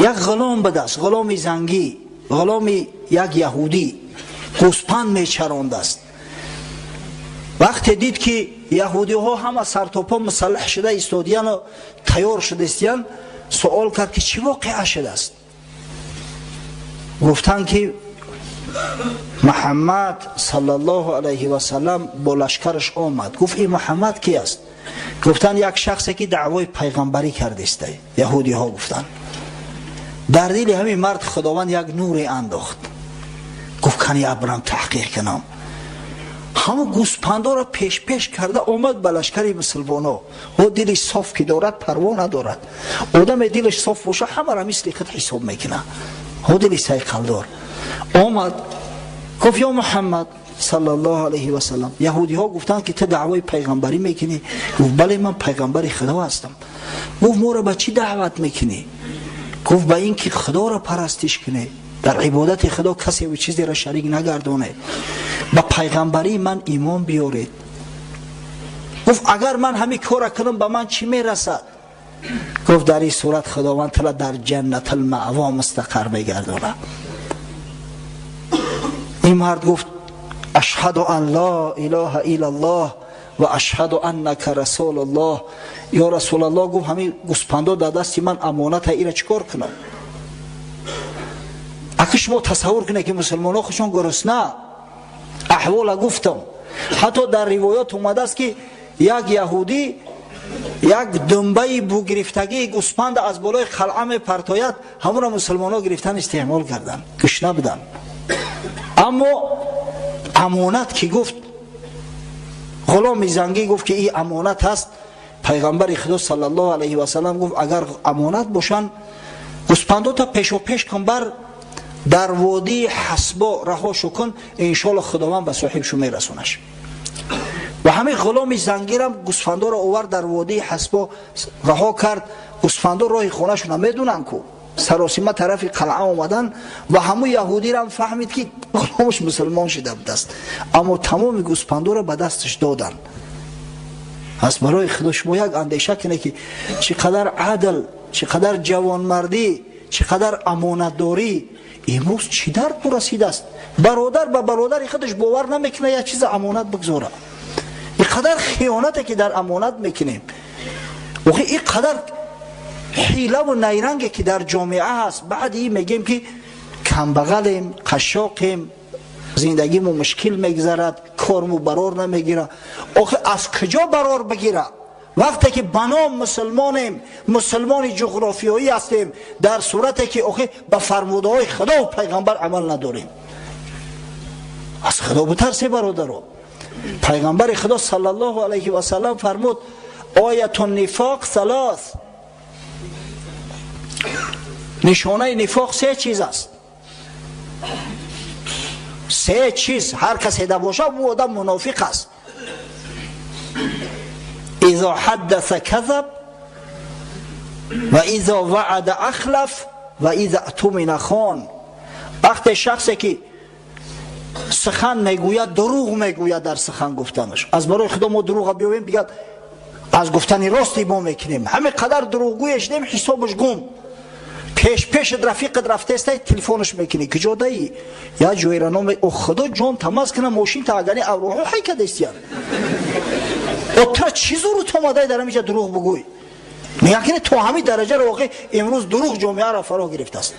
Як ғулом будааст, ғуломи зангӣ, ғуломи як яҳудӣ, гӯспанд мечарондааст. Вақте дид, ки яҳудиҳо ҳама сартопо мусаллаҳ шуда истодияну тайёр шудаистиян, суол кард, ки чӣ воқеа шудааст. Гуфтанд, ки Муҳаммад саллаллоҳу алайҳи васалам бо лашкараш омад. Гуфт: «Ин Муҳаммад ки аст?» Гуфтанд: «Як шахсе, ки даъвои пайғамбарӣ кардиста». Яҳудиҳо гуфтанд. Дар дили ҳамин мард Худованд як нуре андохт. Гуфт: «Кани абрам таҳқиқ кунам». Ҳамун гӯспандоро пешпеш карда омад ба лашкари мусулмоно. О, дили соф ки дорад, парво надорад. Одаме дилаш соф боша, ҳамаро мисли худ ҳисоб мекунад. О, дили сайқалдор омад, гуфт: «Ё Муҳаммад саллаллоҳу алайҳи васалам, яҳудиҳо гуфтанд, ки ту даъвои пайғамбарӣ мекунӣ». Гуфт: «Бале, ман пайғамбари Худо ҳастам». Гуфт: «Моро ба чӣ даъват мекунӣ?» Гуфт: «Ба ин ки Худоро парастиш кунед, дар ибодати Худо касеву чизеро шарик нагардонед, ба пайғамбарии ман имон биёред». Гуфт: «Агар ман ҳамин кора кунам, ба ман чӣ мерасад?» Гуфт: «Дар ин сурат Худованд тура дар Ҷаннатулмаъво мустақар мегардонад». Ин мард гуфт: «Ашҳаду ан ла илоҳа иллаллоҳ ва ашҳаду аннака расулуллоҳ, ё Расулаллоҳ». Гуфт: «Ҳамин гӯспандо дар дасти ман амоната, ира чӣ кор кунам?» Аки шумо тасаввур кунед, ки мусулмонҳо худшон гурусна аҳвола. Гуфтам, ҳатто дар ривоят омадааст, ки як яҳудӣ як думбаи бугирифтагии гӯспанда аз болои қалъа мепартояд, ҳамонро мусулмонҳо гирифтан, истеъмол карданд, гушна буданд. Аммо амонат ки гуфт, ғуломи зангӣ гуфт, ки ин амонат ҳаст. Пайғамбари Худо саллаллоҳу алайҳи васалам гуфт: «Агар амонат бошанд, гӯспандота пешопеш кун, бар дар водии Ҳасбо раҳошу кун, иншоалло Худованд ба соҳибшу мерасонаш». Ва ҳамин ғуломи зангирам гӯсфандоро овард, дар водии Ҳасбо раҳо кард. Гӯсфандо роҳи хонашона медунанд ку, саросима тарафи қалъа омадан. Ва ҳамун яҳудирам фаҳмид, ки ғуломаш мусулмон шида будааст, аммо тамоми гӯспандоро ба дасташ доданд. Пас барои Худо, шумо як андеша кунед, ки чӣ қадар адл, чӣ қадар ҷавонмардӣ, чӣ қадар амонатдорӣ. Имрӯз чӣ дард расидааст? Бародар ба бародари худаш бовар намекунад, як чиза амонат бигзора. Ин қадар хиёнате, ки дар амонат мекунем, охи ин қадар ҳилаву найранге, ки дар ҷомеа ҳаст. Баъди ин мегӯем, ки камбағалем, қашшоқем, зиндагиму мушкил мегузарад, корму барор намегира. Охи аз куҷо барор бигира, вақте ки ба ном мусулмонем, мусулмони ҷуғрофиёӣ ҳастем, дар сурате ки охи ба фармудаҳои Худову пайғамбар амал надорем? Аз Худо битарсе, бародаро. Пайғамбари Худо саллаллоҳу алайҳи васалам фармуд: «Ояту нифоқ салос». Нишонаи нифоқ се чиз аст. Се чиз ҳар касе да боша, ӯ одам мунофиқ аст: изо ҳаддаса казаб, ва изо ваъада ахлаф, ва иза атумина хон. Вақте шахсе ки сухан мегӯяд, дурӯғ мегӯяд дар сухан гуфтанаш. Аз барои Худо, мо дурӯға биёвем, бигӯяд, аз гуфтани рости мо мекунем. Ҳамин қадар дурӯғгӯе шудем, ҳисобаш гум. Пеш пешат рафиқат рафтестай, телефонаш мекунӣ: «Куҷо даи?» Я ҷойра номе. О Худо, ҷон тамаз кунам, мошин та агани авроҳо ҳай кадестиян. О, тра чӣ зурут омадай дар ҳамиҷа дурӯғ бугӯй? Мегӯян, то ҳамин дараҷаро воқеъ имрӯз дурӯғ ҷомеаро фаро гирифтааст.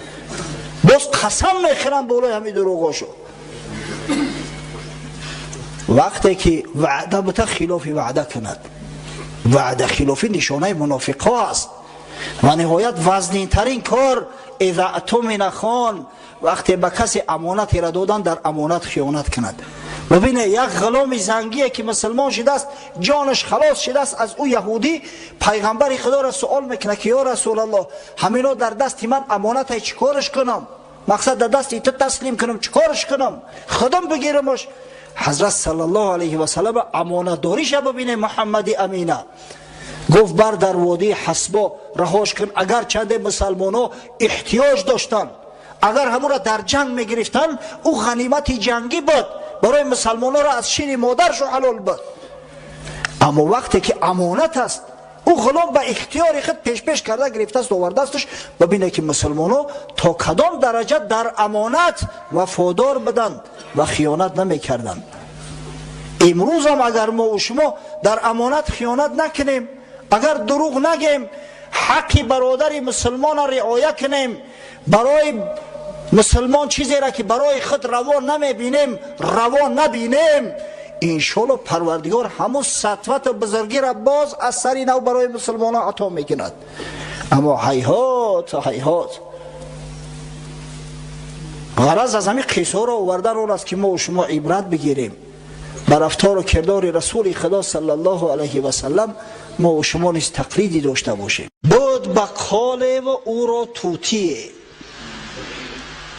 Боз қасам мехӯрам болои ҳамин дурӯғошо. Вақте ки ваъда бута, хилофи ваъда кунад, ваъда хилофӣ нишонаи мунофиқҳо аст. Ва ниҳоят вазнинтарин кор: иза атумина хон. Вақте ба касе амонатеро додан, дар амонат хиёнат кунад. Бибине, як ғуломи зангие, ки мусулмон шудааст, ҷонаш халос шудааст аз ӯ яҳудӣ, пайғамбари Худоро суол мекунад, ки: «Ё Расулаллоҳ, ҳамино дар дасти ман амонатай, чӣ кораш кунам? Мақсад, дар дасти ту таслим кунам, чӣ кораш кунам? Худам бигирамаш?» Ҳазрат саллаллоҳу алайҳи васалам амонатдориша бибине. Муҳаммади Амина гуфт: «Бар дар водии Ҳасбо раҳош кун». Агар чанде мусалмонҳо эҳтиёҷ доштанд, агар ҳамонро дар ҷанг мегирифтанд, ӯ ғанимати ҷангӣ буд, барои мусалмонҳоро аз шини модаршу ҳалол буд. Аммо вақте ки амонат аст, Ӯ ғулом ба ихтиёри худ пешпеш карда гирифтааст, овардаастш. Бибине, ки мусулмоно то кадом дараҷа дар амонат вафодор буданд ва хиёнат намекарданд. Имрӯзам агар мо шумо дар амонат хиёнат накунем, агар дурӯғ нагем, ҳаққи бародари мусулмона риоя кунем, барои мусулмон чизеро, ки барои худ раво намебинем, раво набинем, иншоалло Парвардигор ҳамун сатвату бузургиро боз аз сари нав барои мусулмонон ато мекунад. Аммо ҳайҳот, ҳайҳот. Ғараз аз ҳамин қиссаҳоро овардан он аст, ки мо шумо ибрат бигирем. Ба рафтору кирдори Расули Худо саллаллоҳу алайҳи васаллам мо шумо низ тақлидӣ дошта бошем. Буд баққолеву ӯро тутие,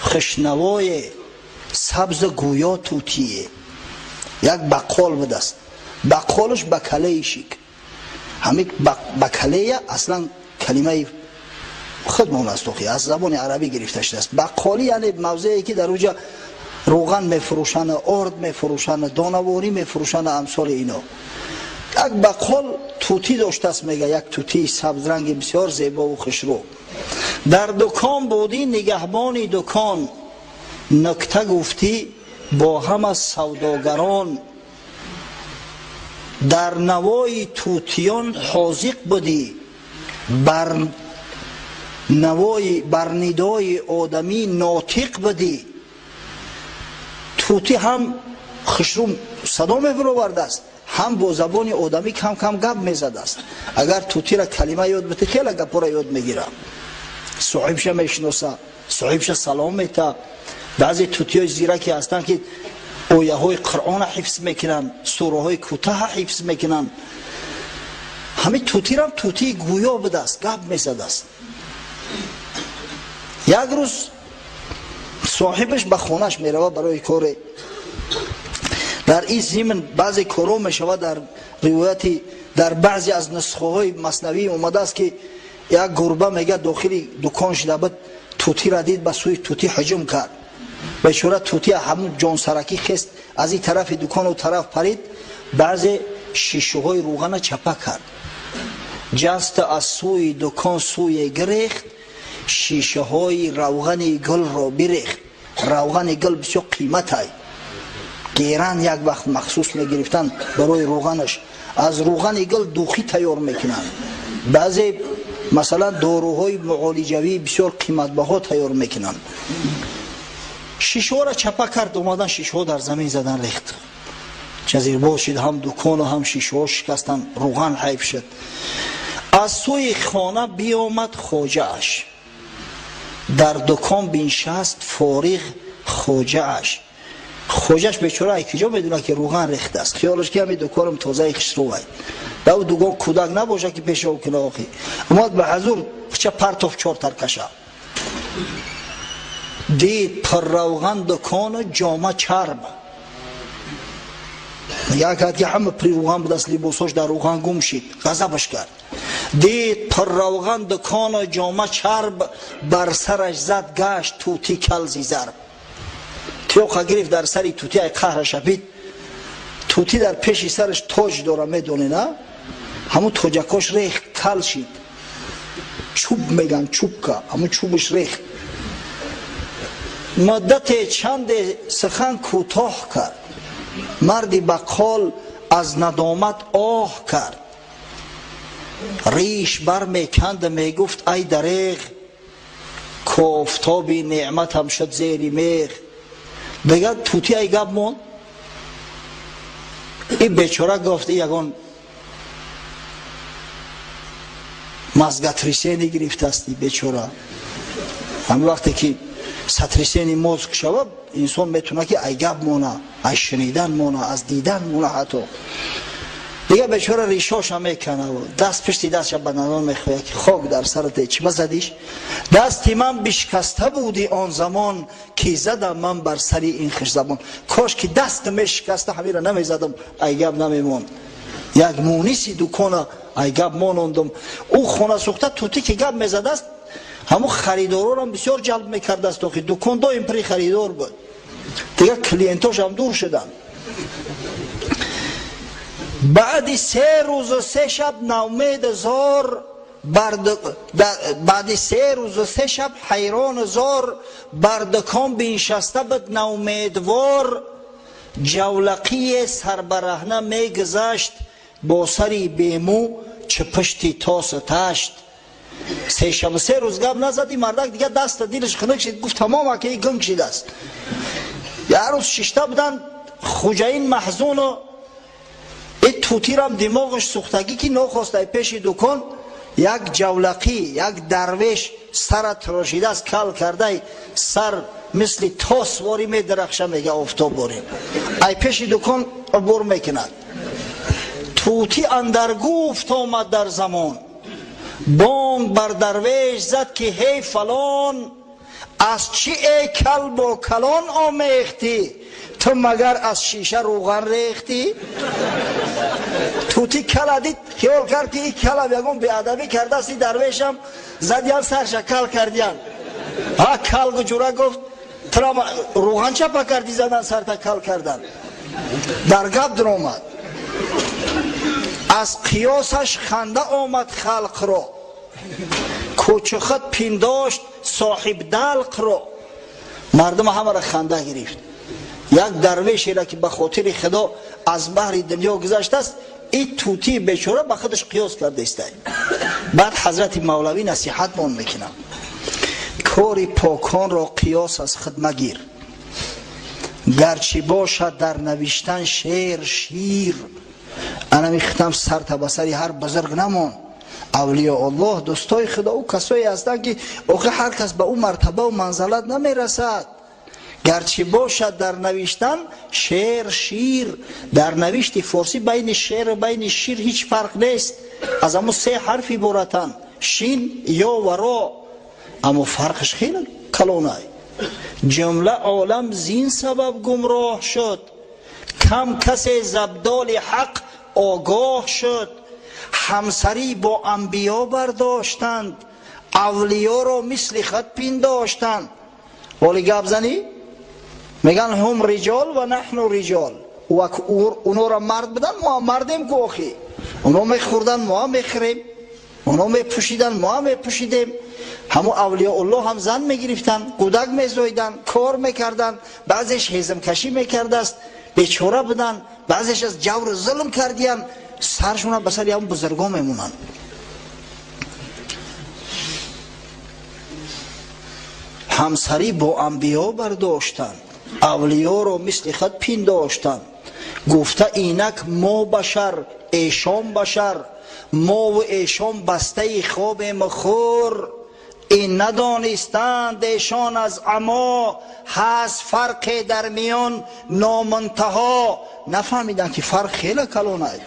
хушнавое, сабзу гӯё тутие. Як баққол будааст, баққолаш бакалаи шик. Ҳамин бакалея аслан калимаи худмон аст, аз забони арабӣ гирифта шудааст. Баққолӣ яъне мавзее, ки дар уҷа рӯған мефурӯшанд, орд мефурӯшанд, донаворӣ мефурӯшанд, амсоли ино. Як баққол тутӣ доштааст, мега, як тутии сабзранги бисёр зебову хушрӯ. Дар дукон будӣ нигаҳбони дукон, нукта гуфтӣ бо ҳама савдогарон, дар навои тутиён ҳозиқ будӣ, бар навои бар нидои одамӣ нотиқ будӣ. Тутӣ ҳам хушрӯ садо мебаровардааст, ҳам бо забони одамӣ кам кам гап мезадааст. Агар тутиро калима ёд бите, хеле гапҳоро ёд мегира, соҳибша мешиноса, соҳибша салом мета. Баъзе тутиҳои зираке ҳастанд, ки ояҳои Қуръона ҳифз мекунанд, сураҳои кӯтаҳа ҳифз мекунанд. Ҳамин тутирам тутии гӯё будааст, гап мезадааст. Як рӯз соҳибаш ба хонаш меравад барои коре. Дар ин зимн баъзе корҳо мешавад. Дар ривояти, дар баъзе аз нусхаҳои Маснавӣ омадааст, ки як гурба, мега, дохили дукон шуда буд, тутира дид, ба сӯи тутӣ ҳуҷум кард. Бечора тути ҳамун ҷонсаракӣ хест, аз ин тарафи дукону тараф парид, баъзе шишаҳои рӯғана чапа кард. Ҷаста аз сӯи дукон сӯе гирехт, шишаҳои равғани гулро бирехт. Равғани гул бисёр қиматай, геран як вақт махсус мегирифтанд барои рӯғанаш. Аз рӯғани гул духи тайёр мекунанд, баъзе, масалан, доруҳои муолиҷавӣ бисёр қиматбаҳо тайёр мекунанд. Шишаҳоро чапа кард, омадан, шишаҳо дар замин задан, рехт. Ҷазирбоз шид, ҳам дукону ҳам шишаҳо шикастанд, рӯған ҳайф шуд. Аз сӯи хона биёмад хоҷааш, дар дукон биншаст фориғ хоҷааш. Хоҷаш бечора ай киҷо медонад, ки рӯған рехтааст? Хиёлаш ки ҳами дуконам тозаи хушрӯвай. Дав дугон кӯдак набошад, ки пешоб куна. Охи омад ба ҳазур, хча партоф чортар каша. Дид пурравған дукону ҷома чарб. Нигоҳ кард, ки ҳама при рӯған будааст, либосош дар рӯған гум шид, ғазабаш кард. Дид пурравған дукону ҷома чарб, бар сараш зад, гашт тути калзи зарб. Тиёқа гирифт дар сари тути, ай қаҳраша бид. Тути дар пеши сараш тоҷ дора, медонед, а ҳамун тоҷакош рехт, кал шид. Чӯб меган, чӯбка, ҳамун чӯбаш рехт. Муддате чанде сухан кӯтоҳ кард марди баққол, аз надомат оҳ кард, риш бармеканд, мегуфт: «Ай дареғ, кофтоби неъматам шуд зери меғ». Дигар тути ай гап монд. Ин бечора гуфт: «Ягон мозготрясение гирифтааст бечора». Ҳамин вақте ки сотрясение мозг шавад, инсон метавонад, ки ай гап мона, ай шунидан мона, аз дидан мона ҳатто. Дигар бечора ришоша мекана, даст пишти дастша ба дандон мехоҳад, ки хок дар сарате, чӣ ба задиш? «Дасти ман бишкаста буди он замон, ки задам ман бар сари ин хушзабон». Кош ки даст мешикаста, ҳамира намезадам, ай гап намемонд. Як муниси дукона ай гап монондум. Ӯ хона сӯхта тутӣ, ки гап мезадааст, ҳамун харидорорам бисёр ҷалб мекардааст. Охи дукон доим при харидор буд, дигар клиентошам дур шуданд. Баъди 3 рӯзу 3 шаб наумеду зор, баъди 3 рӯзу 3 шаб ҳайрону зор, бар дукон биншаста буд наумедвор. Ҷавлақие сарбараҳна мегузашт, бо сари бемӯ чӣ пушти тосу ташт. 3 шабу 3 рӯз гап назад, ин мардак дига даста дилаш хунук шид, гуфт тамом ака ин гунг шидааст. Як рӯз шишта буданд хуҷаин маҳзуну ин тутирам димоғаш сӯхтагӣ ки нохост ай пеши дукон як ҷавлақӣ, як дарвеш сара тарошидааст, кал кардай сар мисли тос ворӣ медарахша, мега офтоб ворӣ. Ай пеши дукон убур мекунад. Тути андар гуфт омад дар замон, бонг бар дарвеш зад ки ҳей фалон, аз чӣ эй кал бо калон омехтӣ, ту магар аз шиша рӯған рехтӣ? Тути кала дид, хиёл кард ки ин кала ягон беадабӣ кардааст, ин дарвешам задиян сарша кал кардиян. Ҳа кал гуҷура гуфт, тура рӯған чапа кардӣ, задан сарта кал кардан. Дар гап даромад. Аз қиёсаш ханда омад халқро, кӯчухат пиндошт соҳибдалқро. Мардум ҳамаро ханда гирифт. Як дарвешеро ки ба хотири худо аз баҳри дунё гузаштааст, ин тутии бечора ба худаш қиёс карда истад. Баъд ҳазрати мавлавӣ насиҳатмон мекунад: кори поконро қиёс аз худ магир, гарчи бошад дар навиштан шер шир. Анами хитам сарта ба сари ҳар бузург намон. Авлиёаллоҳ, дӯстои худо, ӯ касое ҳастанд ки охир ҳар кас ба ӯ мартабаву манзалат намерасад. Гарчи бошад дар навиштан шер шир, дар навишти форсӣ байни шеру байни шир ҳеҷ фарқ нест, аз ҳамун се ҳарф иборатанд: шин, ё ва ро. Аммо фарқаш хеле калонай. Ҷумла олам зин сабаб гумроҳ шуд, кам касе забдоли ҳақ огоҳ шуд. Ҳамсарӣ бо анбиё бардоштанд, авлиёро мисли худ пиндоштанд. Ҳоли гап занӣ меган ҳум риҷол ва наҳну риҷол. Унора мард будан, мо ҳам мардем ку охи. Уно мехӯрдан, мо ҳам мехӯрем. Уно мепӯшидан, мо ҳам мепӯшидем. Ҳамун авлиёуллоҳ ҳам зан мегирифтанд, кӯдак мезоиданд, кор мекарданд, баъзеш ҳезмкашӣ мекардааст, бечора буданд, баъзеш аз ҷавру зулм кардиянд, саршона ба сари ҳамун бузургон мемонанд. Ҳамсарӣ бо анбиё бардоштанд, авлиёро мисли худ пиндоштанд. Гуфта инак мо башар, эшон башар, мову эшон бастаи хобему хӯр. Ин надонистанд эшон аз амо, ҳаст фарқе дар миён номунтаҳо. Нафаҳмиданд ки фарқ хеле калон аст.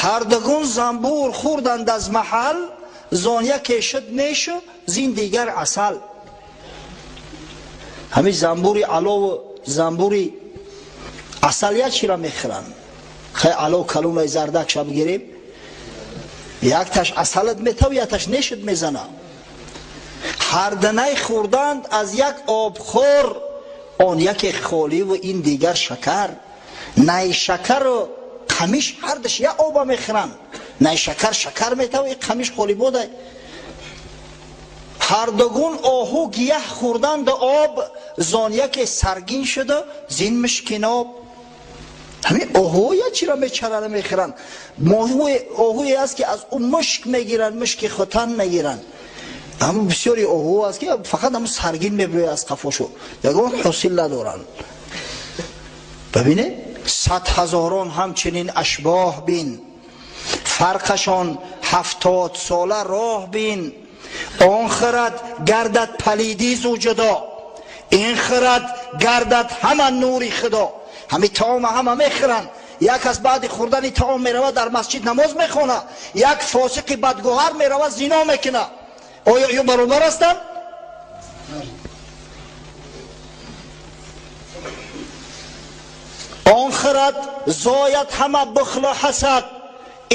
Ҳардугун занбур хӯрданд аз маҳал, зон яке шуд нешу зин дигар асал. Ҳамин занбури алову занбури асал як чира мехӯранд. Хай алов калонаи зардакша бигирем, якташ асалат метав, якташ нешуд мезана. Ҳардинай хӯрданд аз як обхӯр, он яке холиву ин дигар шакар. Най шакару қамиш ҳардаш як оба мехӯранд. Най шакар шакар метав, ин қамиш холибодай. Ҳардугун оҳу гияҳ хӯрданду об, зон яке саргин шуду зин мушкиноб. Ҳамин оҳуҳо як чиро мечарана мехӯранд. Оҳуе аст ки аз ӯ мушк мегиранд, мушки хутан мегиранд. Ҳамун бисёри оҳуҳо аст ки фақат ҳамун саргин мебирояд аз қафошу, ягон ҳосил надоранд. Бибинед, 100 ҳазорон ҳамчунин ашбоҳ бин, фарқашон 70 сола роҳ бин. Он хирад гардад палидӣ зу ҷудо, ин хирад гардад ҳама нури худо. Ҳами таома ҳама мехӯранд. Як аз баъди хӯрдани таом меравад дар масҷид намоз мехонад, як фосиқи бадгӯҳар меравад зино мекунад. Оё ё баробар ҳастанд? Он хирад зояд ҳама бухлу ҳасад,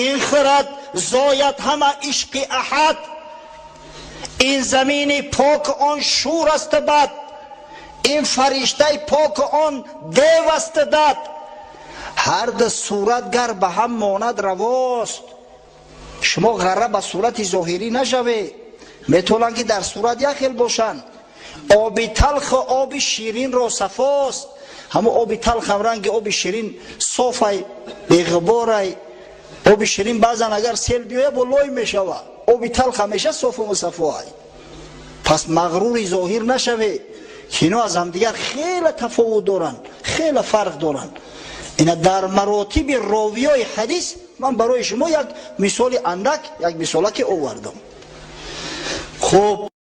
ин хирад зояд ҳама ишқи аҳад. Ин замини пок он шур асту бад, ин фариштаи пок он дев асту дад. Ҳар ду сурат гар ба ҳам монад, равост. Шумо ғарра ба сурати зоҳирӣ нашавед. Метавонанд, ки дар сурат як хел бошанд. Оби талху оби ширинро сафост. Ҳамон оби талх ҳам ранги оби ширин софай, беғуборай. Оби ширин баъзан агар сел биёяд, бо лой мешавад. Оби талх ҳамеша софу мусаффоай. Пас мағрури зоҳир нашавед, ки ино аз ҳамдигар хеле тафовут доранд, хеле фарқ доранд. Ина дар маротиби ровиёи ҳадис ман барои шумо як мисоли андак, як мисолаке овардам. Хуб.